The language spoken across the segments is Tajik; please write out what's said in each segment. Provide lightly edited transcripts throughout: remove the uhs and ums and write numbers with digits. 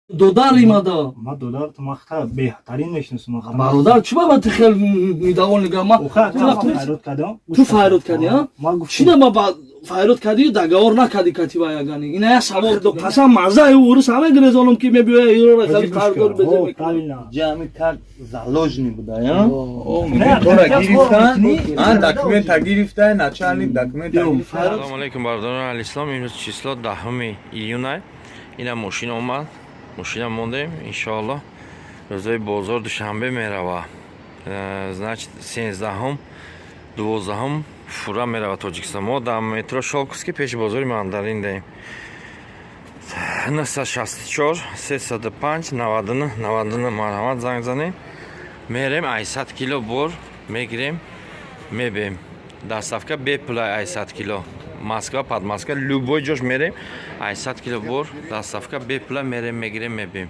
Додари мада. Ма додар ту махта беҳтарин мешиносам. Бародар, чӣ ба ту хел недовольный га ма? Оха, файрод кардам. Ту файрод кардӣ, а? Ма гуфтам. Чӣ ма ба файрод кардӣ, договор накардӣ катива ягани? Ина я савол до қасам мазаи урус ҳама гирезонум ки мебиёя иро хали қарздор безе мекунад. Правильно. Ҷами как заложник буда, я? Не, Тора как гирифтан, мекунӣ? а документа гирифта, начальник документа гирифта. Салом алейкум, бародарон алислом. Имрӯз число 10 июна. Ина мошин омад, мошина мондем. Иншоалло, рӯзои бозор Душанбе мерава. Значит, 13-ум, 12-ум фура мерава Тоҷикистон. Мо дар метро Щёлковский, пеши бозори Мандарин даем. 964 305 99 99, марҳамат, занг занем. Мерем, 800 кило бор мегирем, мебем. Доставка бепула, 800 кило. Москва, Подмосква, любой ҷош мерем, 800 кило бор доставка бепула, мерем, мегирем, мебем.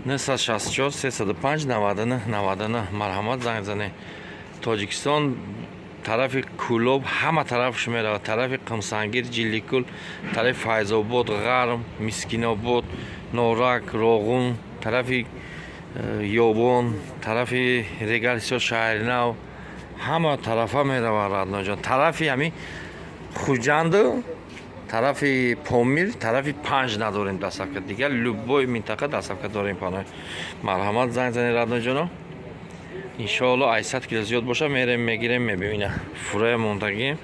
964 305 99 99, марҳамат, занг занем. Тоҷикистон, тарафи Кӯлоб, ҳама тарафш меравад, тарафи Қумсангир, Ҷилликул, тарафи Файзобод, Ғарм, Мискинобод, Норак, Роғун, тарафи Ёбон, тарафи Регалисиё, Шаҳринав, ҳама тарафа меравад, родной ҷон. Тарафи ҳами Хуҷанду тарафи Помир, тарафи Панҷ надорем доставка, дигар любой минтақа доставка дорем. Панои, марҳамат, занг занед, родной ҷоно. Иншоалло, 800 кило зиёд боша, мерем, мегирем, мебим. Ина фурая мондагием,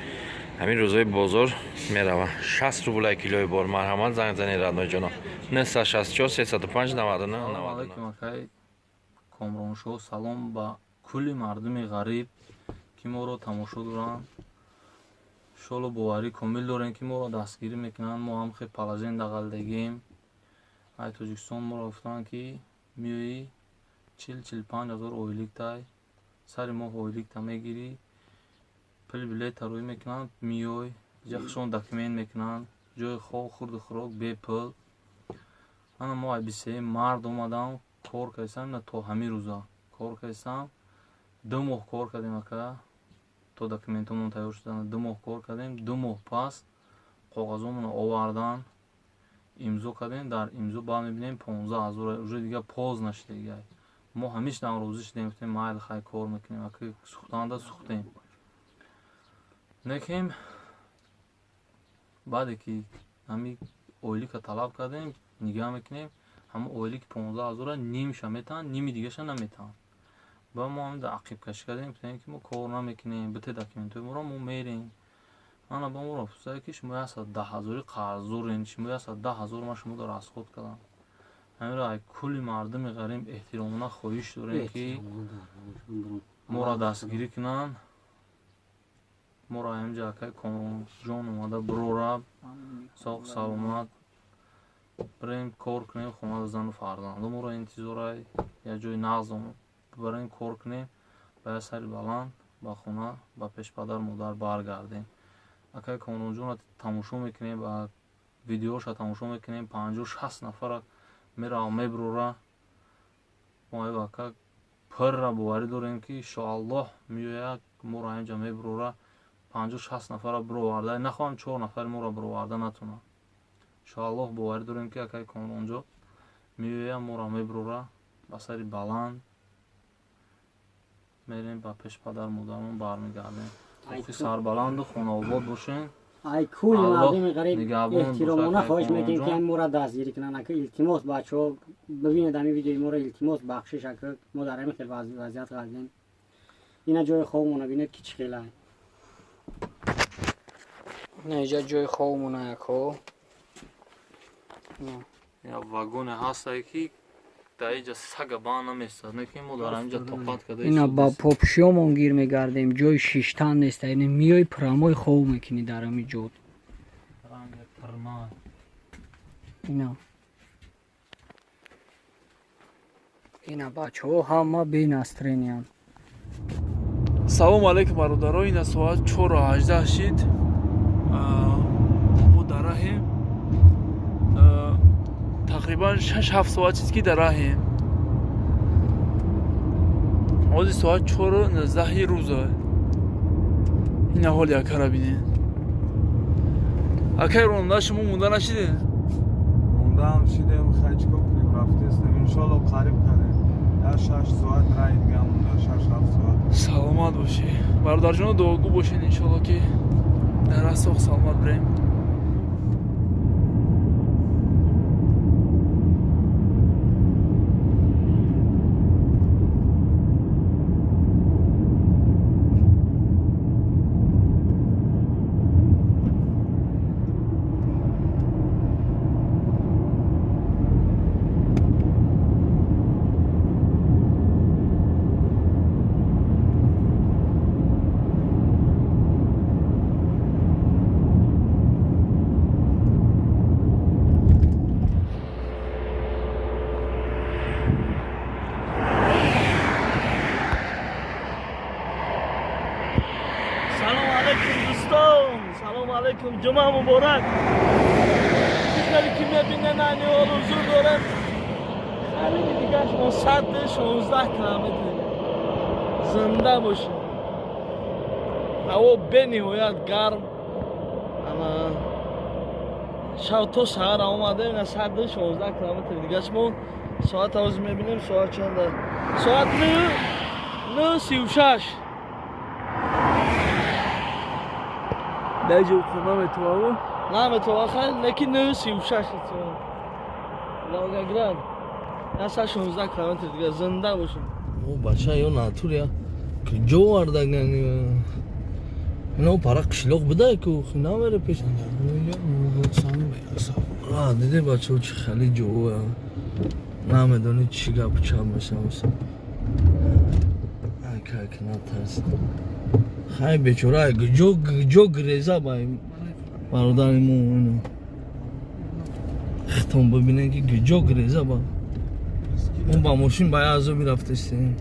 ҳамин рӯзои бозор мерава. 60 рублай килои бор. Марҳамат, занг занед, родной ҷоно. 964 305 99 Салом 99. алейкум, акай Комроншоҳ. Салом ба кулли мардуми ғариб, ки моро тамошо доранд. Иншоалло, боварӣ комил дорем, ки моро дастгирӣ мекунанд. Мо ҳам хел положение дағалдагием. Ай Тоҷикистон моро гуфтанд, ки меоӣ, 40-45 ҳазор ойликтай, сари моҳ ойликта мегирӣ, пули билета рӯй мекунанд, меёй ҷахшон, документ мекунанд, ҷои хоб, хурду хӯрок бепул. Ана мо ай 23 март омадам, кор кардисам, ина то ҳамин рӯза кор кардисам. 2 моҳ кор кардем, ака, то документомон тайёр шудан. 2 моҳ кор кардем. 2 моҳ пас коғазомонро овардан, имзо кардем. Дар имзо баъд мебинем, 15 ҳазор. Уже дига поздно шудагиай. Мо ҳамишдан розӣ шудем, гуфтем: «Майли, хай, кор мекунем, ака, сӯхтанда сӯхтем». Лекин баъде ки ҳами ойлика талаб кардем, нигаҳ мекунем, ҳамон ойлики 15 ҳазора нимша метаҳанд, ними дигаша наметаҳанд. Ба мо ҳам ақибкашӣ кардем, гуфтем, ки мо кор намекунем, бите документҳои моро, мо мерем. Ана ба моро пурсида, ки шумо 110 ҳазори қарздорен, шумо 110 ҳазор ман шуморо расход кардам. Ҳаминро ай кулли мардуми ғариб эҳтиромона хоҳиш дорем, ки моро дастгирӣ кунанд, моро ҳаминҷа акай Комронҷон омада бирора, соғ саломат бирем, кор кунем. Хонада зану фарзандо моро интизорай. Як ҷои нағз бибарем, кор кунем, ба як сари баланд ба хона, ба пеш падару модар баргардем. Акай Комронҷонро тамошо мекунем, ба видеоша тамошо мекунем, 50-60 нафара мерава, мебирора. Мо ака пурра боварӣ дорем, ки иншоаллоҳ меояд, моро ҳаминҷа мебирора. 50-60 нафара бироварда нахоҳам, чор нафари моро бироварда натонад. Иншоаллоҳ, боварӣ дорем, ки акай Комронҷо меояд, моро мебирора, ба сари баланд мерем, ба пеш падару модармон бармегардем. Сарбаланду хонаобод бошем. Ай кулли Аллоҳ мардуми ғариб нигаҳбон эҳтиромона бошад, хоҳиш мекунем, ки Комронҷон. ҳами моро дастгирӣ кунанд, ака, илтимос. Бачаҳо бибинед ҳами видеои моро, илтимос, бахшиш, ака, мо дар ҳамин хел вазъият ғалдем. Ина ҷои хобмона бинед, ки чӣ хела. Ина иҷа ҷои хобмона, яко. Як вагоне ҳастае, ки дар иҷа сага баън наместад, не ки мо дар ҳаминҷа тоқат карда Ина ба истодем. Попшиёмон гир мегардем, ҷои шиштан нест. Ина миёи, прямой хоб мекунӣ дар ҳамин ҷо. Ранги тирма. Ина, ина бачаҳо ҳама бенастроение янд. Салому алейкум, бародаро. Ина соат 4:18 шид. Мо дар раҳем. Тақрибан 6-7 соат чиз, ки дар раҳем. Ҳозир соат 4:19 рӯза. Ина ҳоли акара бинед. Акай ронанда, шумо монда нашидед? Мондаам шидем, хай, чикор кунем? Иншоалло қариб кардем. Я 6 соат рай дига монда, 6-7 соат. Саломат бошӣ, бародарҷоно, дуогӯ бошед, иншоалло, ки дар асоқ саломат бирем. Салом алейкум, дӯстон, салом алейкум, ҷумъа муборак. Чизере ки мебинен, айни ҳол ҳузур дорем хариби дигаш 116 километр. Зинда бошем. Ҳаво бениҳоят гарм. Ана шав то саҳар омадем, ина 116 километр дигаш монд. Соат ҳозир мебинем, соат чанда? Соат 9:36. Даҷо наметававу. Наметава, хай, лекин 9:36. Волгоград, 116 километр дига. Зинда бошем. О, бача, ё натурия куҷо овардаган ино? Пара қишлоқ будай ку намере пеш. Диде, бачао, чӣ хеле ҷоа, намедонӣ чӣ гапу чап мешавад. Как натарс. Хай, бечора, ҷо греза ба бародари мо. Ино хитон бибинем, ки ҷо греза ба он ба мошин ба я азоби рафтестем.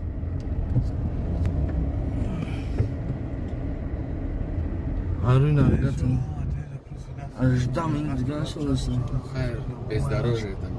Ҳарӯи навигатор 18 минут дига шудастам. Бездорожье там.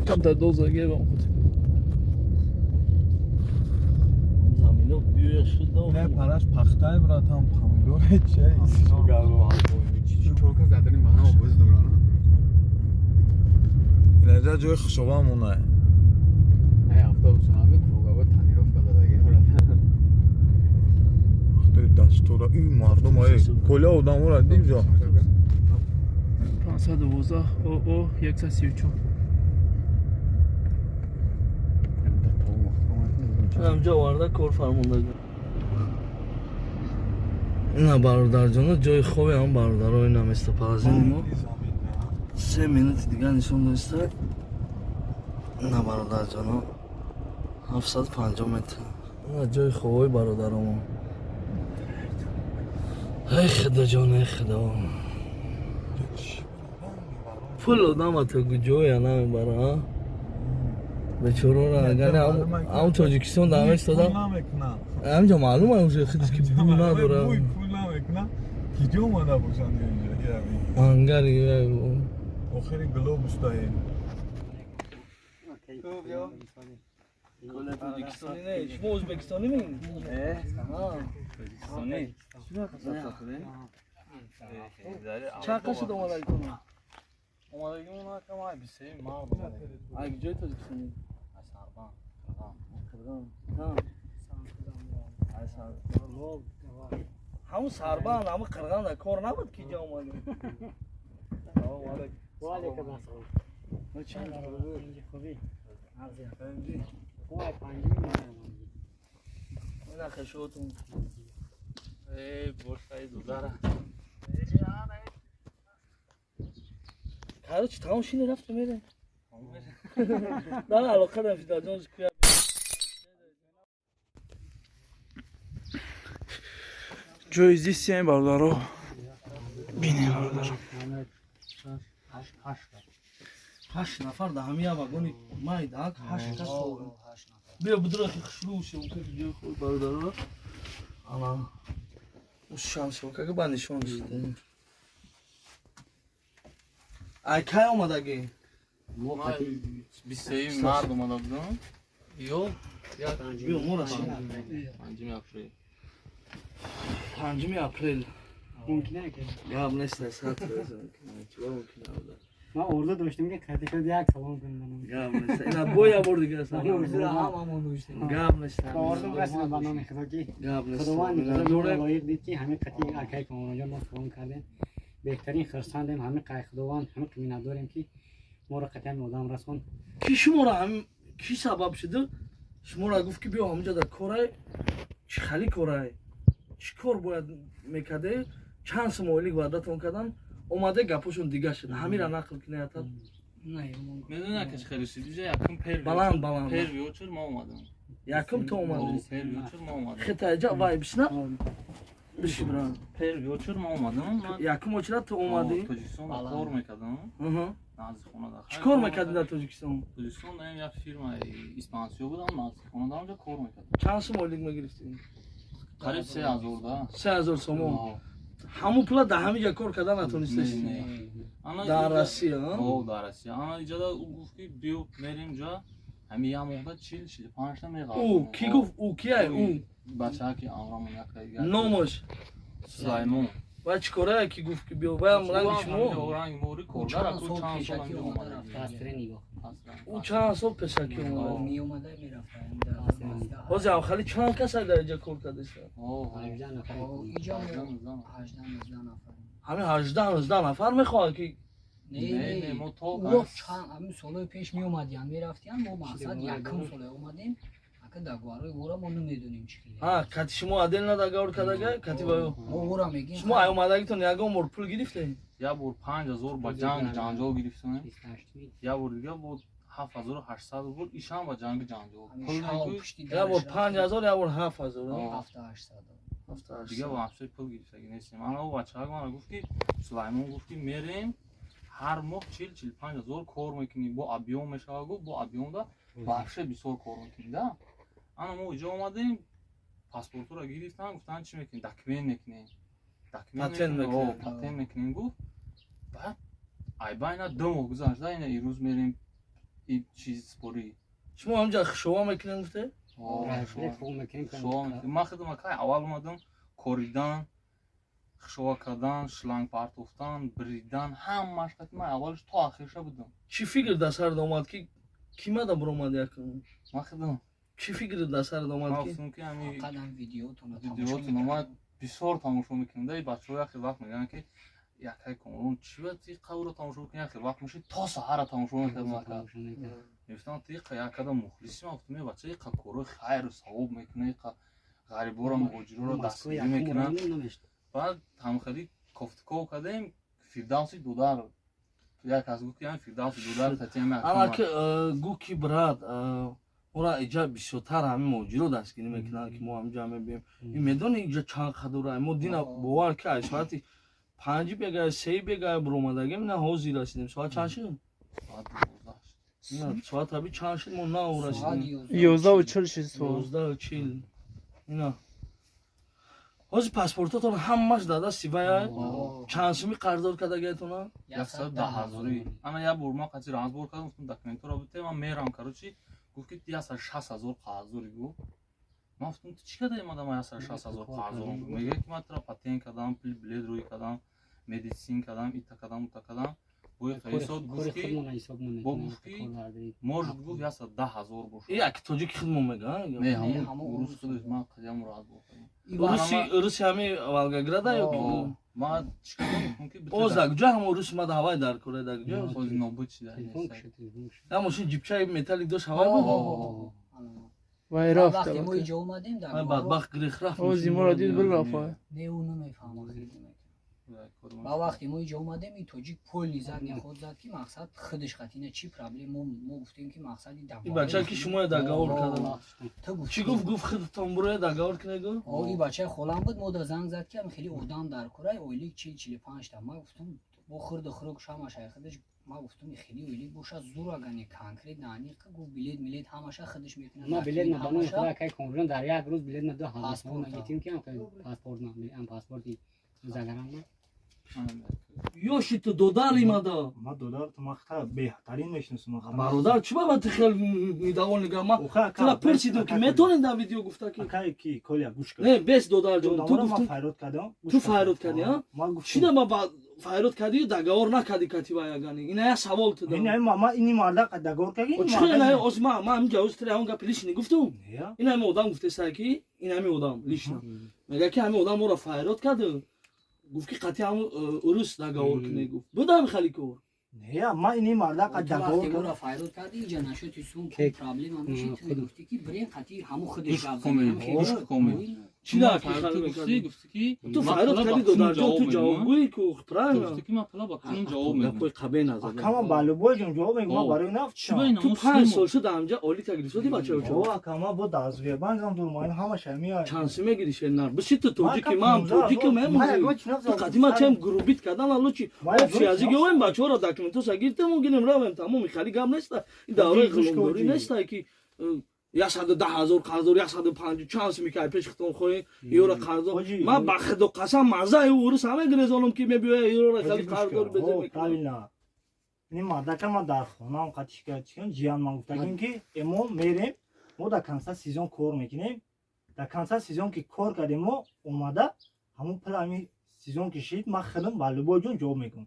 Камтар доза гирам худ. Замино биёя шуда. Не, параш пахтай, братан, помидор че? Чорка задани мана обоз дорана. Инҷа ҷои хушоба монай. Не, автобус ҳами круговой тонировка задаги, братан. Вақте дастура ин мардум ай коля одамора диб ҷо. 512 оо 134. Ҳамҷо оварда кор фармонда. Ина, бародарҷоно, ҷои хоби ҳам бародаро, ина местоположение мо. 3 минути дига нишон доста. Ина, бародарҷоно, 750 метр. Ина ҷои хобои бародаромо. Эй худоҷон, эй худо, пул одама то куҷоя намебара, а? Бечорора, агар ҳам Тоҷикистон дама истода, ҳамҷо маълум аст уже худаш ки бу надора. Бӯй пул намекунам. Киҷо омада бошанд инҷа? Ангари. Охири глобус даем. Тоҷикистони не, шумо ӯзбекистонӣ ми? Тоҷикистонӣ. Чанд қашид омадагитон? Омадагимон акам ай 23 март омадагим. Ай ҷои Тоҷикистонӣ? Аз Сарбанд. Қирғон. Ай ҳамун Сарбанд, ҳамун Қирғанда кор набуд, ки ҷо омадем. Салому алайкум. Ва алейкум ассалом. Хуби. Хуай панҷи. Ина хешотун. Э, бошай дудара. Короче, тамом шини, рафтем, мерем. На алоқа дорам, Фидаҷон куя. Ҷои зисти ин бародаро бинем, бародаро. Ҳашт нафар дар ҳамин як вагони майда, ҳашт кас. Биё, будро, хушрӯ съёмка, ҷои худ бародаро. Ана шам съёмка ка ба нишон шуда. Ай кай омадагӣ? 23 март омада будам ё Биё, мо расем. 5 апрел. 5 апрел. Мумкин ки Гап нест, сад мумкин. Ман орзу доштем, ки қати шуд як салом кунам. Гап нест, ина бо як бор дигар салом. Гап нест. Ба орзум расидам, ба номи Худо, ки Гап нест. Худованд лоиқ дид, ки ҳамин қати акай Комронҷон мо салом кардем. Беҳтарин хурсандем, ҳамин қай Худованд, ҳамин миннатдорем, ки моро қати ҳамин одам расон. Ки шуморо ҳамин, ки сабаб шуда шуморо гуфт, ки биё, ҳаминҷа дар корай, чӣ хали корай, чӣ кор бояд мекарде, чанд сум ойлик ваъдатон кардан, омаде гапошон дига шуд, ҳамира нақл кинаятад. Медони, акаш хеле шуд, иҷа якум первый Баланд, баланд. Первый очередь ма омадам. Якум ту омадӣ? Первый очередь ма омадам. Хитаҷа вай бишна, биши, брат. Первый очередь ма омадам. Якум очередь ту омадӣ. Тоҷикистон кор мекардам, назди хона. Чӣ кор мекардӣ дар Тоҷикистон? Тоҷикистон даем як фирмаи испансиё будам, назди хона дар онҷа кор мекардам. Чанд сум ойлик мегирифтӣ? Қариб 3000 да. 3000 сомон. Ҳамун пула дар ҳамин ҷа кор карда натонистаси дар Россия? Дар Россия. Ана иҷада ӯ гуфт, ки биё, мерем ҷа, ҳами як моҳда 40-45 та меғалт. Ӯ ки гуфт? Ӯ кияй ӯ? Бачаки амрамон яка. Номаш? Сулаймон. Вай чӣ корае, ки гуфт, ки биё? Ваям ранги шумо? Ранги мори коргар, аку чанд сол омада. Ӯ чанд сол пешакӣ омада. Ҳозир ҳам хали чанд кас дар инҷа кор кардаста? Ҳамин 18-19 нафар мехоҳад, ки Ҳамин солҳои пеш меомадиян, мерафтиян. Мо мақсад якум соле омадем, ака, договорҳои ора мо намедонем чӣ хеле. Кати шумо отдельно договор кардага, кати ба мо ора мегем. Шумо ай омадагитон ягон бор пул гирифтед? Як бор 5000 ба ҷанг ҷанҷол гирифтем, як бор дига бо 7800 рубл, ишам ба ҷанги ҷанҷол. Як бор 5000, як бор 7000. Дига вообще пул гирифтаги нестем. Ана ӯ бачаак мана гуфт, ки Сулаймон гуфт, ки мерем, ҳар моҳ 40-45 ҳазор кор мекунӣ, бо объём мешава, гуфт, бо объёмда вообще бисёр кор мекунӣ да. Ана мо иҷо омадем, паспортуро гирифтан, гуфтан, чӣ мекунем, документ мекунем. Патент мекунем, гуфт. Баъд айбайна 2 моҳ гузашта, ина ирӯз мерем, чиз спорӣ. Шумо ҳамҷа хушова мекунем, гуфте? Ман худам кай аввал омадам, коридан, хушова кардан, шланг партофтан, бридан, ҳамааш қати ман аввалш то ахирша будам. Чӣ фикр дар сарат омад, ки кимада буромад якум? Ман худам. Чӣ фикр дар сарат омад, ки ки видеотон омад, бисёр тамошо мекунем да, бачаҳо яхе вақт мегӯянд, ки якай Комрон чӣ ба ти қавро тамошо мекунӣ, яхе вақт мешид, то саҳара тамошо мекардам, ака. Мегуфтам, ти якада мухлиси ман. Гуфтам, бача иқа корҳои хайру савоб мекуна, иқа ғариборо, муҳоҷироро дастгирӣ мекунад. Баъд ҳамхелӣ кофтуков кардем, Фирдавси Дудар як кас гуфт, ки Фирдавси Дудар. Ана гу, ки брат, ора иҷа бисёртар ҳамин муҳоҷиро дастгирӣ мекунанд, ки мо ҳамҷа мебием. Ин медони, иҷа чанд қадура мо дина, бовар ки, ай соати 5 бегай, 3 бегай буромадагем, на ҳозир расидем. Соат чанд шуд? Соат аби чанд шуд, мо нав расидем? 11:40 шуд. 11:40. Ина ҳозир паспортотон ҳамаш дар дасти вая. Чанд суми қарздор кардагиятона? 110 ҳазорӣ. Ана як бор ман қати разбор кардам, гуфтам, документҳоро бите, ман мерам, короче. Гуфт, ки 160 ҳазор қарздорӣ, гуфт. Ман гуфтам, ту чӣ кардаи, мадам 160 ҳазор қарздорам? Мегӯяд, ки ман тура патент кардам, пули билет рӯй кардам, медицин кардам, ита кардам, ута кардам. Бои гуфт, ки бо гуфт, ки может, гуфт, 110 ҳазор бошад. Як тоҷики худмо мега? Не, ҳамун урус худаш. Ман қадиам разбор кардам. Уруси ҳами Волгограда ё? Ман чӣ кардам, гуфтам, ки Оз дар куҷо ҳам урус мада ҳавай дар кора, дар куҷо? Оз нобуд шуда. Я мошин ҷипчаи металлик дошт, ҳавай буд. Вай рафт. Вақте мо иҷо омадем, дар Вай бадбахт гирифт, рафт. Ози моро дид, бирафт. Не, ӯ намефаҳмад. Ба вақте мо иҷо омадем, и тоҷик полный задний ход зад, ки мақсад худаш қатина чӣ проблем. Мо гуфтем, ки мақсади И бача ки шумо договор кардам. Ту гуфтӣ. Чӣ гуфт? Гуфт, худатон буроя договор кунед, гуфт. О, и бачаи холам буд, мо да занг зад, ки ам хеле одам дар курай, ойлик 40-45 та. Ман гуфтам, бо хурду хурок шамашай худаш. Ман гуфтам, хеле ойлик боша зур, агане конкретно аниқ. Гуфт, билет милет ҳамаша худаш мекунад. Ма билет на банои ҳамаша. худа кай комрон дар як рӯз билет на 2000 Паспорт, сомон нагитим, ки ам паспорт на ам паспорти загаран на. Ёши ту додари мада. Ма додар ту махта беҳтарин мешиносум. Бародар, чӣ ба ту хел недовольный га? Ма Уха, тура пурсидум, ки метонем дар видео гуфта ки. Акай ки Коля, гӯш кун. Не, бес, додарҷон, ту Ту гуфтум. файрод кардам. Ту файрод кардӣ, а? Ма гуфтум. Чӣ да ма файрод кардӣ, договор накардӣ катиба ягани? Ина я савол ту Ин дам. ма ини марда договор кардӣ. О, чӣ ина оз ма ҳамин ҷавоз тира он гапи лишний гуфтум. Ин ҳами одам гуфтеса, ки ин ҳами одам лично мега, ки ҳами одам моро файрод кард, гуфт, ки қатъи ҳамун урус договор кунед, гуфт. Будам хали кор. Не, ма ини марда Ту договор вақте моро кардам. файрод кардӣ, иҷа нашоти сум Кек. проблема мешид, ту мегуфтӣ, ки бирен қатъи ҳамун худаш Гӯш гап комил, зад. гӯш комил. Чӣ да ки Ту хали гуфтӣ, мекардӣ? гуфтӣ, ки Ту ман файрод пула ба кардӣ, кунун додарҷон, ҷавоб ту медиҳам. ҷавобгӯӣ ку, Ту правильно? гуфтӣ, ки ман пула ба кунун ҷавоб медиҳам. Гапои қабе назад. Акама ба любой ҷон ҷавоб мегӯм, ма О. барои Чӣ ба нафтшам. ина Ту мо 5 симо? сол шуд ҳамҷа олита гирифтоди, бачаочо. О, акама бо дар Сбербанкам дур, ма ин ҳамаша меояд. Чанд си мегири, шернар? Биши, ту тоҷики, Ма ман ака тоҷики. 15 ма Мемози. ягон чи Ту қатима чем грубить кардан, алло чи Ма ягон общий чи язык ёвем, бачаҳоро документоса гиртему, гирем, равем, тамоми. Хали гап неста. Ин давраи Гӯш кун, ғуломдорӣ ҷи. неста, ки 110 000 қарздор, 150 чанд сими ки ай пеши хитон хоҳем, ёра қарздор. Ҳоҷи, Ман ба худо қасам, маззаи урус ҳама гирезонам, ки мебиёя ёра хали Ҳоҷи, гӯш қарздор кун. безе О, мекунам. правильно. Ини мардака ма дар хонаам қатиш кард, чикан ҷиян ман гуфтагим, ки мо мерем, мо дар конца сезон кор мекунем. Дар конца сезон ки кор кардем, мо омада ҳамун пул ҳами сезон ки шид, ман худам ба любой ҷон ҷавоб мекунам.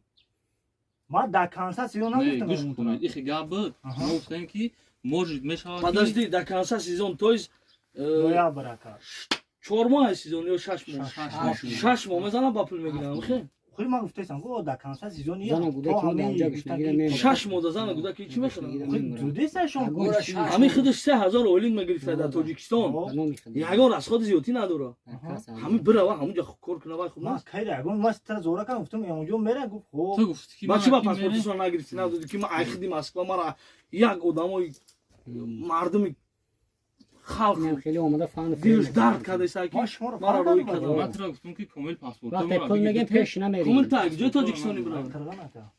Ман дар конца сезон Не, нагуфтам. гӯш кунед, ихи гап буд. Мо гуфтем, ки может мешавад, ки Подожди, до конца сезон, то есть Ноябр, ака. 4 моҳ сезон ё 6 моҳ? 6 моҳ шуд. 6 моҳ мезанам, ба пул мегирам, хе? Худи ман гуфтаистам, о, дар конца сезон Зана гудаки мо дар ҷо гушнагира мемонад. 6 моҳ да зана гудаки чӣ мехӯрам? Дудесашон. Агора шаш Ҳамин худаш 3000 ойлик мегирифта дар Тоҷикистон. Ба номи худо. Ягон расходи зиёдтӣ надора. Дар касса. Ҳамин бирава, ҳамунҷа кор куна, вай хуб Ман нест. кайра ягон ман тра зора кардам, гуфтам, онҷо мера, гуфт, хо. Ту гуфтӣ, ки Ба чӣ ба ман ки мерем. паспортишон нагирифтӣ, надодӣ, ки ман айхиди Москва, мара як одамои мардуми халқ Инам хеле омада фан. дилш дард кардеса, ки Ман шуморо мара фаҳмидам, рӯй кардам. Ман тура гуфтам, ки комил паспорт Вақте пул мегем, пеш намерем. Комил, та ҷои тоҷикистони бирам. Қирған, ака.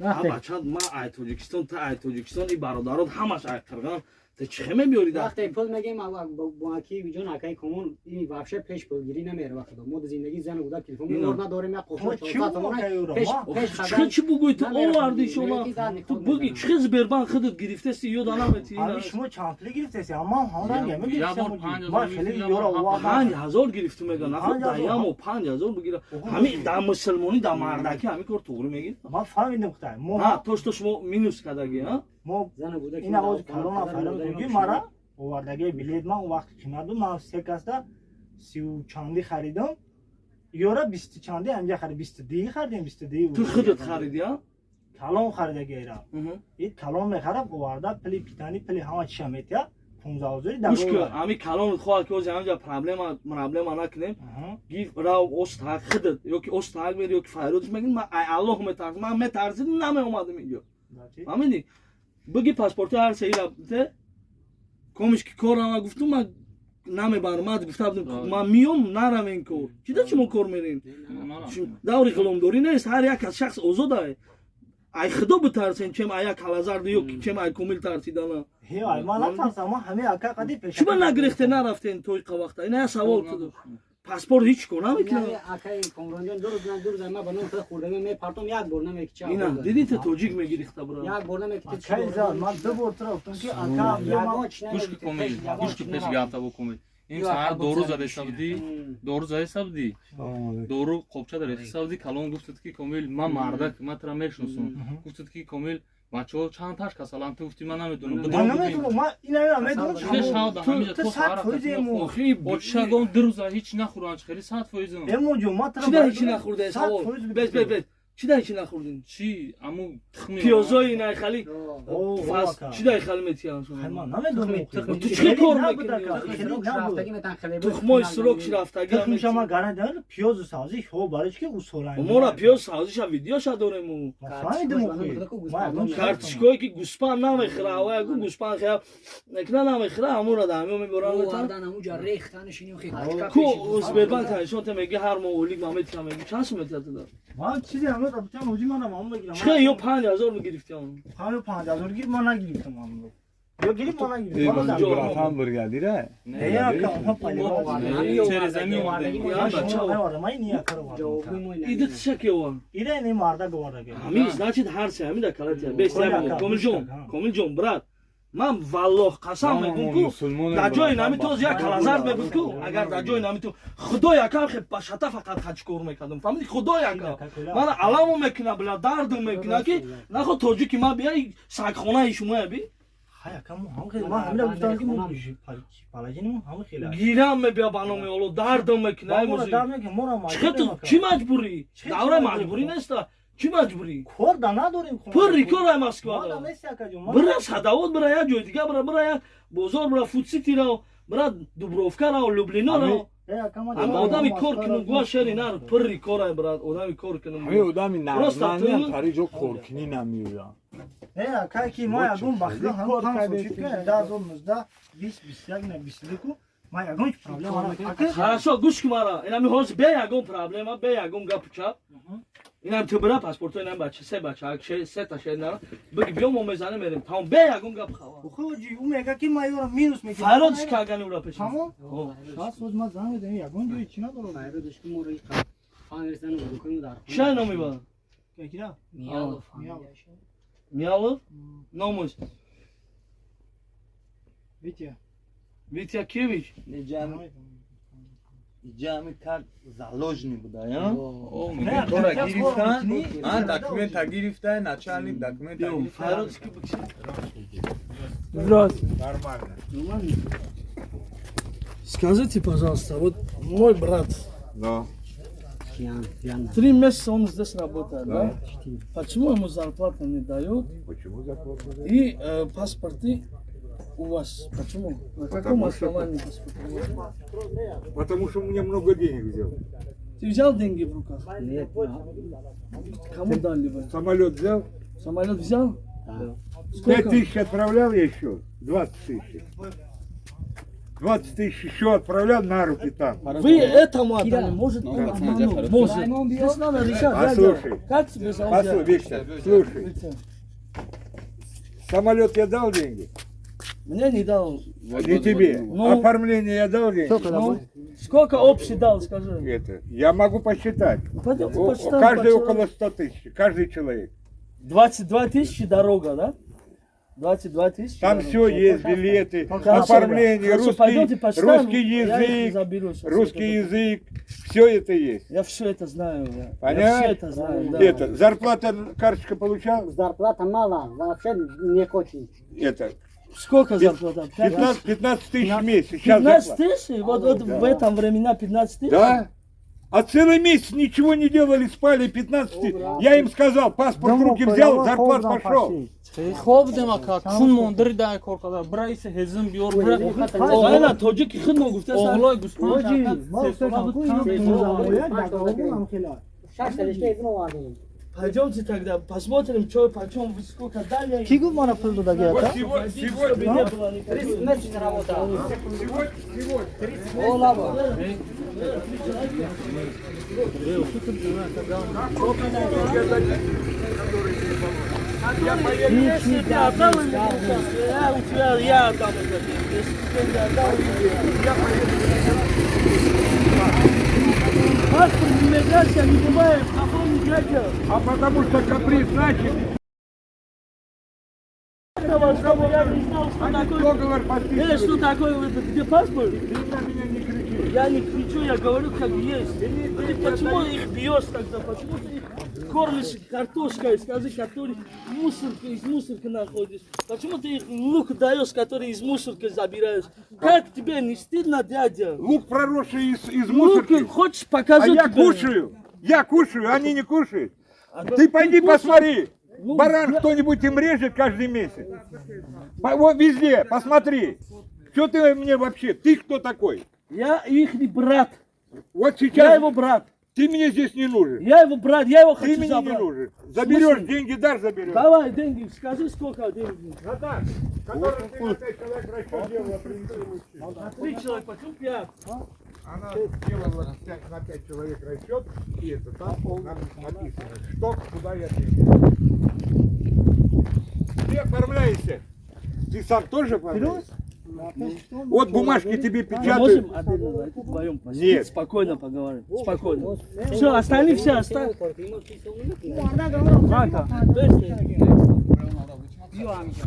Вақте Бача, ма ай Тоҷикистон, та ай Тоҷикистон, и бародарот ҳамаш ай Қирған, та чӣ хе мебиёри дар? Вақте пул мегем, бо аки ҷон, акаи комон, ин вообще пеш пулгирӣ намере. Вақте мо дар зиндагӣ зану гудак телефон Ино. мемор надорем, як Мо қофа чӣ 400 сомона бугӯ, акаи пеш ӯро? пеш Чӣ чӣ бугӯй, ту Намере. оварди шумо. Мегӯяд, ки задний Ту ход буги, мезанам. чӣ хе Сбербанк худат гирифтаси, ёда намети? Ҳами шумо чанд пули гирифтеси? Ман ҳам ранг Я мегирифтам. бор 5000 Ман хеле гирифтам, ёра я бор овардам. 5000 гирифту мега, наход 5000. даямо 5000 бигира. Оҳо, Ҳами дар мусулмонӣ, дар мардакӣ ҳами кор туғри мегир. Ман фаҳмидам, хутай. Мо Ҳа, то что шумо минус кардаги, а? мо Зану гудак ин авози калона фарёд кунги мара овардаги билет, ман он вақт қимат буд, ман се касда сию чанди харидам, ёра бисту чанди ҳамҷа харид, бисту дии харидем, бисту дии. Ту худат хариди, а? Калон харидаги ира. Ид калон мехарад, оварда, пули питани, пули ҳама чиша метия, 15 ҳазори. Гӯш кун, ҳами калонат хоҳад, ки ози ҳамҷа проблема накунем, гиф рав остак худат, ё ки остак мери, ё ки файродш мегирӣ. Ман ай Аллоҳ метарсам, ман метарсидам, намеомадам инҷо, фаҳмидӣ? Биги паспорти ҳар сеира те комиш, ки кор рава, гуфтум, ман намебарам. Ман гуфта будам, ман миём, наравем кор. Чида шумо кор мерем? Даври ғуломдорӣ нест, ҳар як аз шахс озодае. Ай худо битарсем, чем ай як ҳалазарду ё чем ай комил тарсидана. Ай ман натарсам, ман ҳамин ака қади пеш. Чиба нагирехте, нарафтен тои вақта? Ина як савол куду. Паспорт ҳеҷ кор намекунад. Акаи Комронҷон, 2 рӯз на 2 рӯз ман ба номи худ хӯрдагӣ мепартом, як бор намекича. Ина дидӣ, ту тоҷик мегирихта бира. Як бор намекича. Акай зад, ман ду бор тура гуфтам, ки ака Ягон чи Гӯш ки комил, гӯш ки, пеш гапта бо комил. Ин саҳар дору задаиста будӣ, дору задаиста будӣ, дору қопча дарехиста будӣ, калон гуфтад, ки комил, ман мардак, ман тура мешиносам. Гуфтад, ки комил, бачаҳо чанд таш касаланд, ту гуфтӣ, ман намедонам. Ман намедонам, ман ина намедонам. Чӣ шав да ҳамиҷа ту то 100 фоиз емо. Очишагон 2 рӯза ҳеч нахӯранд, хеле 100%. Эмо ҷон, ман тура Чида ҳеҷ нахӯрда, савол. Бес, бес, бес. Чӣ дай, чӣ нахӯрдин? Чӣ? Аму тухми. Пиёзои найхали чӣ дай хали метиҳан? Ман намедонам. Ту чӣ кор мекунӣ? Тухмои срок ши рафтагӣ. Тухмиша ман гарантия надорам. Пиёзу сабзӣ ҳо, барои чӣ ки усолан. Мора пиёз сабзиша видеоша дорем. Фаҳмидим. Картишкое ки гӯспанд намехӯра, аваяку гӯспанд хея некна намехӯра, ҳамура да ҳамё меборан. Ку Сбербанк нишон те, меги ҳар моҳ ойлик ман метиҳам, меги чанд сум метиҳад туда? Ман чизе ҳамё рабитам ҳоҷи манам ҳам мегирам. Чӣ ё 5000 мегирифтиам? 5000 гир, ман нагирифтам ҳамро. Ё гирифт, ман нагирифтам. Братан, бригадира. Не, ака, онҳо Ида тиша кева? Ида не марда говардаги. Ҳамин, значит, ҳар се ҳамин да калатия. Бес Комилҷон, Комилҷон, брат. Ман валлоҳ қасам мегӯм, ку дар ҷои нами тоз як калазар мебуд, ку агар дар ҷои нами ту, худо якам хе ба шата фақат хач кор мекардам, фаҳмиди? Худо якам мана аламо мекуна, била дардм мекуна, ки нахо тоҷики ман бия сагхонаи шумоя би. Гирам мебия ба номи Олло, дардм мекуна. Чӣ маҷбурӣ? Давраи маҷбурӣ неста. Чӣ маҷбурӣ? Кор да надорем. Пурри кор ай Москва. Бира Садовод, бира як ҷои дига, бира, бира як бозор, бира Фудсити рао, бира Дубровка рао, Люблино рао. Ама одами кор кунум гуа шери нар, пурри кор ай, брат, одами кор кунум. Ҳамин одами нормалиам тари ҷо коркунӣ намеояд. Не, акай, ки ма ягон бахта ҳам панҷ сол шуд, ки 2019, 20, 21, не, 22 ку ма ягон ҳеҷ проблема надорам. Хорошо, гӯш кун мара. Инами ҳозир бе ягон проблема, бе ягон гапу чап. Инам ту бира паспорто, инам бача, се бача, се та шер нара. Биги биё, мо мезанем, мерем. Тамом, бе ягон гап хава. Охи, ӯ мега ки ма ёра минус мекунам. Файрод кагани ура пеш. Тамом. Шас соз ма занг мезанем, ягон ҷои чӣ надорам. Чай номи ба? Кира? Миялов. Миялов? Номуш. Витя. Витя Кевич. Иҷами как заложник буда, я? Тора гирифтан, а документа гирифта, начальник документа гирифта. Файрод ки бикши. Здравствуйте. Нормально. Скажите, пожалуйста, вот мой брат, Да. 3 месяца он здесь работает, да? Почему ему зарплату не дают? Почему зарплату? И паспорты у вас. Почему? На каком Потому что- основании паспорт у вас? Потому что у меня много денег взял. Ты взял деньги в руках? Нет. Кому дали вы? Самолет взял? Самолет взял? Да. Сколько? 5 тысяч отправлял я еще, 20 тысяч. 20 тысяч еще отправлял на руки там. Вы этому отдали, может, он обманул, может. Здесь надо решать, дядя. Послушай. Как тебе зовут? Послушай, дядя? Виктор, слушай. Виктор. Самолет я дал деньги? Мне не дал. Не тебе. Ну. Оформление я дал деньги? Ну, сколько общий дал, скажи? Это, я могу посчитать. Пойдемте посчитаем. Каждый по около 100 тысяч, каждый человек. 22 тысячи дорога, да? 22 тысячи. Там дорога. все есть, билеты, Хорошо. оформление, Хорошо, русский, пойдемте посчитаем, русский я их язык, заберу сейчас. русский язык, все это есть. Я все это знаю. Я Понятно? все это знаю, да. Это, зарплата, карточка получал? Зарплата мало, вообще не очень. Это, Сколько зарплата? 15, 15 тысяч в месяц. Сейчас 15 зарплата. тысяч? Вот Да. в этом времена 15 тысяч? Да? А целый месяц ничего не делали, спали 15 тысяч. Я им сказал, паспорт в руки взял, зарплат пошел. Хоб будем, ака, кун мондири дай кор када, бира исе ҳезм биёр, бира. Айна тоҷики худ мо гуфта. Оғлои гӯспанд. Ҳоҷи, ма гуфтам, ку ино бояд договорам хела. Шаш талишка ҳезм овардем. Пойдемте тогда, посмотрим, что, почем, вы сколько дали. Ки гуфт мана пул додаги Вот ака? сегодня, Чтобы сегодня, не было никакой- 30 месяцев работа. сегодня, сегодня. О, лаба. Если ты отдал или не отдал? Я у тебя, я отдам это деньги. Если ты не отдал, я поеду. Паспорт иммиграция не бывает, оформить дядя. А потому что каприз начали. Этого, чтобы я не знал, что Они такое. договор подписывали. Что такое, это, где паспорт? Ты на меня не кричи. Я не кричу, я говорю как есть. Ты почему их бьешь тогда? Почему ты их кормишь картошкой, скажи, который мусорка, из мусорки находишь? Почему ты их лук даешь, который из мусорки забираешь? Как тебе не стыдно, дядя? Лук, проросший из Лук, мусорки. хочешь, покажу А я тебе? кушаю. Я кушаю, они не кушают. Ты пойди посмотри. Ну, Баран кто-нибудь им режет каждый месяц. Вот везде, посмотри. Что ты мне вообще? Ты кто такой? Я их брат. Вот сейчас Я его брат. ты мне здесь не нужен. Я его брат, я его Ты хочу мне не забрать. нужен. Заберешь, деньги дашь, заберешь. Давай деньги, скажи, сколько денег. Наташ, который ты на пять человек расчет делала, принеси лучше. На три человека, почему пять? Она сделала на пять человек расчет, и это там нам написано, что, куда я деньги. Ты оформляйся. Ты сам тоже оформляешься? Вот бумажки тебе Мы печатают. можем отдельно зайти вдвоем посидеть, Нет. спокойно поговорим. Спокойно. Все, остальные все оставь. Мака, Биё ҳамиҷа.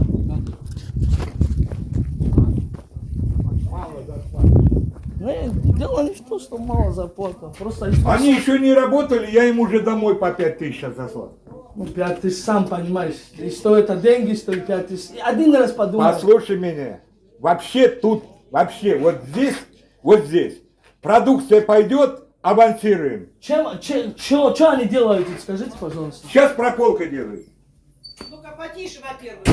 Не, дело не в том, что мало зарплата. Просто Они еще не работали, я им уже домой по 5 тысяч заслал. Ну, 5 тысяч, сам понимаешь. И что это деньги, что 5 тысяч. Один раз подумай. Послушай меня. Вообще тут, вообще, вот здесь, продукция пойдет, авансируем. Чем, чё они делают, скажите, пожалуйста. Сейчас проколка делают, Ну-ка, потише, во-первых.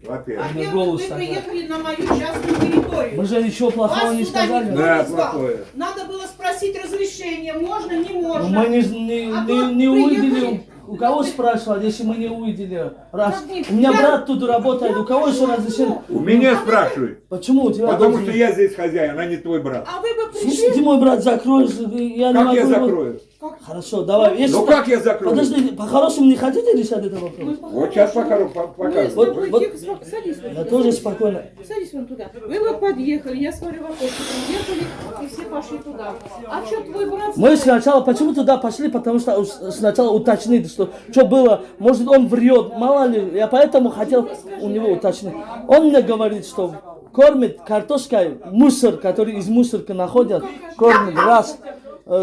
во-первых. Во-первых, голос вы такой. приехали на мою частную территорию. Мы же ничего плохого Вас не сюда сказали. никто Да, не звал. плохое. Надо было спросить разрешение, можно, не можно. Но мы не, А не, то не увидели, приехали. у кого спрашивать, если мы не увидели. Раз. Как не- У меня брат тут работает, у кого еще разрешение? У меня спрашивают. Почему у тебя Потому должен- что я здесь хозяин, а не твой брат. А вы бы Слушай, пришли... ты мой брат закроешь, я не Как могу я его- закрою? Хорошо, давай. Если Ну как я закрою? Подожди, по-хорошему не хотите решать этот вопрос? Вот сейчас покажу. Мы с Вот- тобой вот- тихо, садись вон Я туда, тоже садись. спокойно. Садись вон туда. Вы вот подъехали, я смотрю в окошко, приехали, и все пошли туда. А что твой брат... Мы сначала, почему туда пошли, потому что сначала уточнить, что было, может, он врет, мало ли, я поэтому хотел у него уточнить. Он мне говорит, что кормит картошкой мусор, который из мусорки находят, кормит, раз.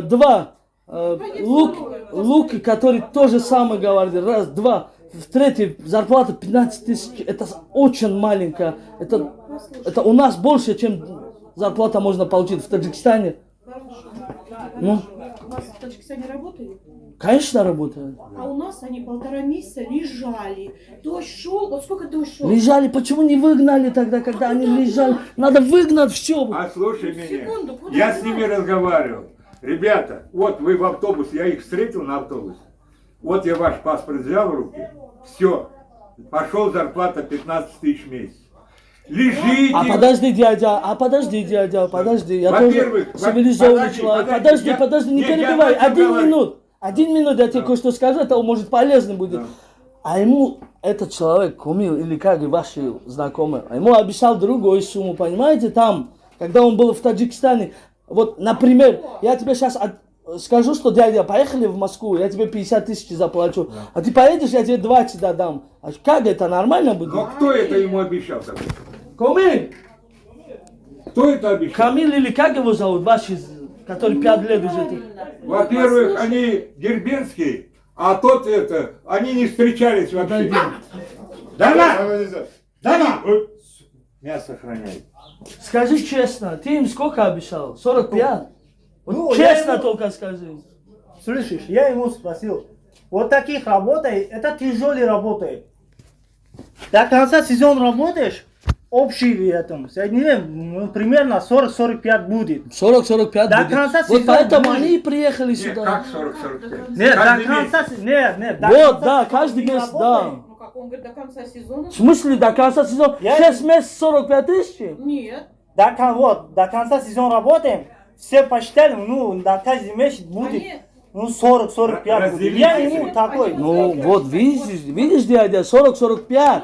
Два, лук, лук, который тоже самое говорит, раз, два. В-третьих, зарплата 15 тысяч, это очень маленькая, это у нас больше, чем зарплата можно получить в Таджикистане. Ну, У вас в Таджикистане работают? Конечно, работает. А у нас они полтора месяца лежали. Дождь шел, вот сколько дождь шел? Лежали, почему не выгнали тогда, когда они лежали? Надо выгнать все. А слушай меня, Секунду, куда я с гнать? ними разговаривал. Ребята, вот вы в автобус, я их встретил на автобусе. Вот я ваш паспорт взял в руки, все, пошел зарплата 15 тысяч в месяц. Лежите. А подожди, дядя, а подожди, дядя, подожди. Я тоже Во-первых, цивилизованный подожди, человек. подожди, Подожди, подожди, не нет, я перебивай. начал Один говорить. минут. Один минут, я тебе кое-что скажу, это может полезно будет. А ему этот человек, кумир или как, и ваши знакомые, а ему обещал другую сумму, понимаете, там, когда он был в Таджикистане. Вот, например, я тебе сейчас скажу, что дядя, поехали в Москву, я тебе 50 тысяч заплачу. А ты поедешь, я тебе 20 дам. А как это, нормально будет? Но кто это ему обещал такое? Комиль! Кто это обещал? Камиль или как его зовут, ваши, который 5 лет уже тут? Во-первых, они дербентские, а тот это, они не встречались вообще. Да на! Да на! Мясо храняет. Скажи честно, ты им сколько обещал? 45? Вот Ну, я честно ему- только скажи. Слышишь, я ему спросил, вот таких работает, это тяжелый работает. До конца сезона работаешь, общий этом, средний, ну, примерно 40-45 будет. 40-45 До будет. конца Вот сезона поэтому будет. они и приехали Нет, сюда. как 40-45? Нет, до Каждый конца, нет, нет, до Вот, конца да, сезона каждый не месяц, да. работает. Ну как, он говорит, до конца сезона? В смысле до конца сезона? 6 месяцев 45 тысяч? Нет. Вот, до конца сезона работаем, все посчитали, ну, на каждый месяц будет, ну, 40-45 будет. Я ему такой. Ну, вот, видишь, видишь, дядя, 40-45.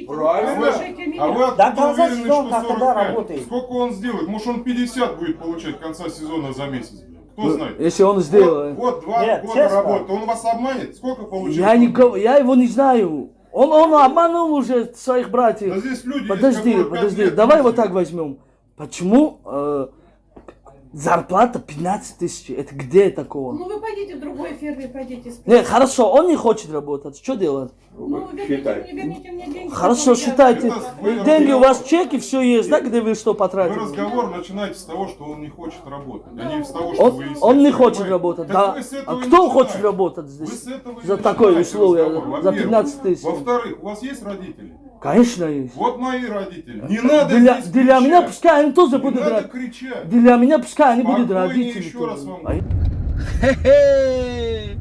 Правильно. А вы До откуда конца уверены, сезона что как когда 45? работает? Сколько он сделает? Может, он 50 будет получать в конце сезона за месяц? Блин? Кто знает? Если он сделает. Вот 2 Нет, года честно. работы. Он вас обманет? Сколько получил? Я его не знаю. Он обманул уже своих братьев. Да здесь люди есть, Подожди, которые пять подожди, лет давай ездили. вот так возьмем. Почему Зарплата 15 тысяч. Это где такого? Ну вы пойдите в другой ферме, пойдите. Не, хорошо, он не хочет работать. Что делать? Ну вы верните мне деньги. Хорошо, считайте. Деньги у вас чеки, все есть, да, где вы что потратили? Вы разговор начинаете с того, что он не хочет работать, а не с того, что вы. Он не хочет работать, да. А кто хочет работать здесь? За такое условие, за 15 тысяч. Во-вторых, у вас есть родители? Конечно есть. Вот мои родители. Не надо для, здесь для кричать. Меня пускай они тоже не будут надо кричать. Для меня пускай они будут Спокойнее родители. еще раз вам. Хе-хе.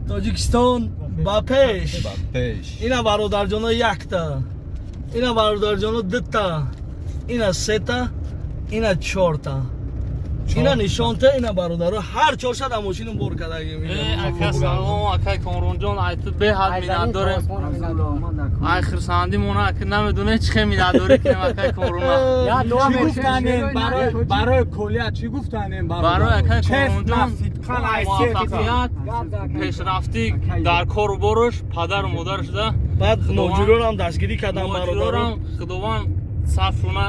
Тоҷикистон ба пеш. Ина бародарҷоно якта. Ина бародарҷоно дута. Ина сета. Ина чорта. Ина нишонта, ина бародаро ҳар чорша дар мошинум бор кардаги. Ака салом, ака Комронҷон, ай ту беҳад миннатдорем. Ай хурсандимона, ака намедонем чӣ хел миннатдорӣ кунем ака Комрона. Чӣ гуфтанем барои Колия, чӣ гуфтанем барои ака Комронҷон? Муваффақият, пешрафтӣ дар кору бораш, падару модараш да. Баъд муҳоҷиронам дастгирӣ кардам бародаро. Худованд сафруна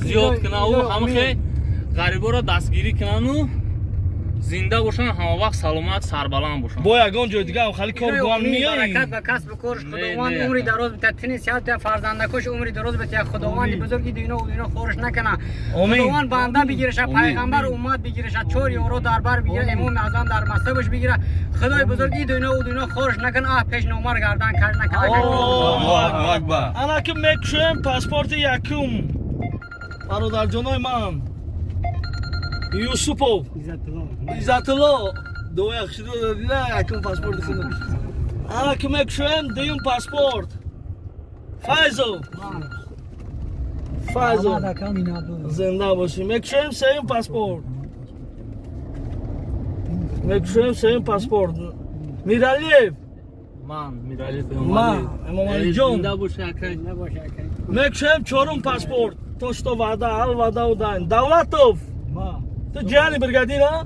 зиёд кунаву ҳамахе ғариборо дастгирӣ кунану зинда бошанд, ҳамавақт саломат, сарбаланд бошанд. Бо ягон ҷои дига хали кор гуан меои. Баракат ба касбу корш Худованд умри дароз битад, тини сиҳат битад, фарзандакош умри дароз битад, Худованди бузурги дуно дуно хорш накана. Худованд банда бигираша, пайғамбар уммат бигираша, чор ёро дар бар бигира, имоми аъзам дар мазҳабаш бигира. Худои бузурги дуно дуно хорш накана, аҳ пеш номар гардан кар накана. Аллоҳу акбар. Ана ки мекушем паспорти якум. Бародарҷонои ман. Юсупов Иззатулло дуоя хушиду додина якум паспорти худ. Ана ки мекушоем дуюм паспорт. Файзов. Файзов. Зинда бошӣ. Мекушоем сеюм паспорт. Мекушоем сеюм паспорт. Миралиев. Ман Миралиев Ман Эмомалиҷон. Зинда бошӣ акай. Мекушоем чорум паспорт. То что ваъда, ал ваъда удаем. Давлатов. Ту ҷияни бригадир, а?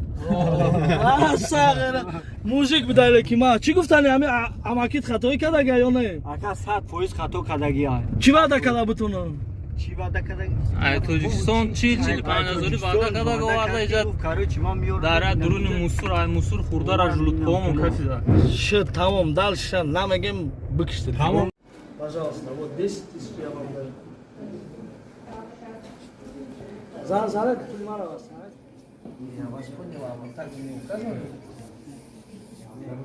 Мужик будайле ки ма. Чӣ гуфтани ами амакит хатоӣ кардага ё не? Ака 100% хато кардагия. Чӣ ваъда карда бутунам? Чӣ ваъда карда? Ай Тоҷикистон чӣ 45 ҳазори ваъда карда оварда иҷа дар дуруни мусур, ай мусур хурдара жулудкоҳомон кафида. Шуд, тамом, дальше намегем, бикиштед. Тамом. Пожалуйста, вот 10 тысяч я вам даю. Зан занед, пули мара вас. Я вас поняла, вы так не указывали?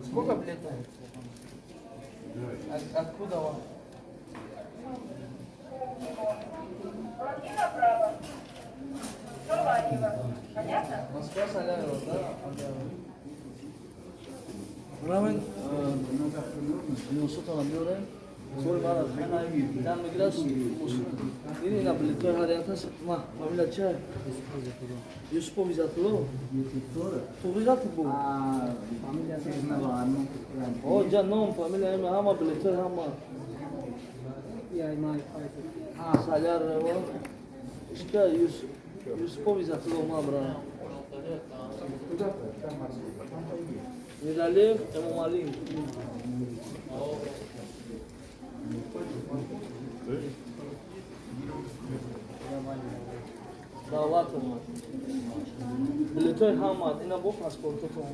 Сколько лет? Откуда вам? Понятно? Москва, Салярова, да? Равен, Юсуф биёрем. Кори мара дан мегирад. Ини ина билетҳои ҳар якас. Ма, фамилия чия? Юсупов Иззатулло? Туғри рафт бу? О, ҷа ном, фамилия, има ҳама билетҳои ҳама. Салярова. Ишка Юсупов Иззатулло ма бра. Миралиев Эмомалӣ. Давлатов. Билетҳои ҳама, ина бо паспортотон.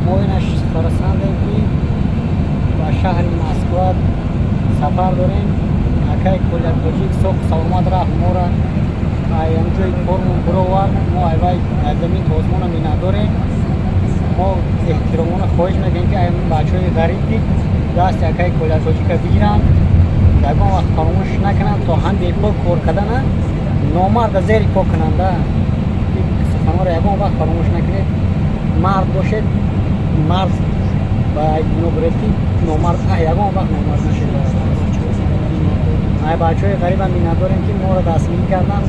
Мо инаш хурсандем ки ба шаҳри Москва сафар дорем. Акай Коля Тоҷик соқ саломат рафт мора ай ҷои кормон бировард. Мо айвай аз замин то осмона миннатдорем. Мо эҳтиромона хоҳиш мекунем ки ай бачаҳои ғариб ки дасти акай Коля Тоҷика бигиранд, ягон вақт фаромӯш накунанд, то ҳам бепо кор кардана номарда зери по кунанда. Суханҳоро ягон вақт фаромӯш накунед. Мард бошед, мард ба айбино буред ки номард ягон вақт номард нашед. Ай бачаҳои ғарибам миннатдорем ки моро дастгирӣ карданд.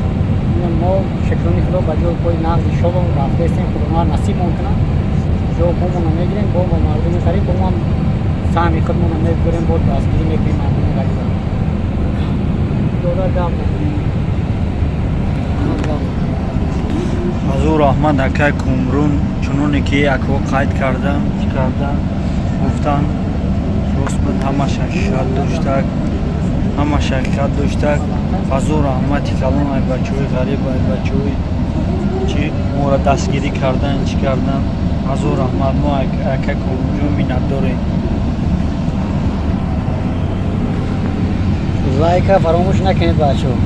Мо шукрони худо ба ҷои пои нағзи шодон рафтаистем. Худованд насибмон кунад, ҷо помонро мегирем, бо мардуми ғариб бо мо саҳми худмонро мегирем, бо дастгирӣ мекунем мардуми ғарибро. Дода гап. Аз ӯ раҳмат акай Кумрун, чуноне ки акҳо қайд кардам, чӣ кардам, гуфтанд. Рост буд, ҳамаш ҳақиқат доштак, ҳамаш ҳақиқат доштак. Ҳазор раҳмати калон ай бачаҳои ғариб, ай бачаҳои чи моро дастгирӣ кардан, чӣ кардан. Ҳазор раҳмат, мо ака Комилҷон миннатдорем. Лайка фаромӯш накунед, бачаҳо.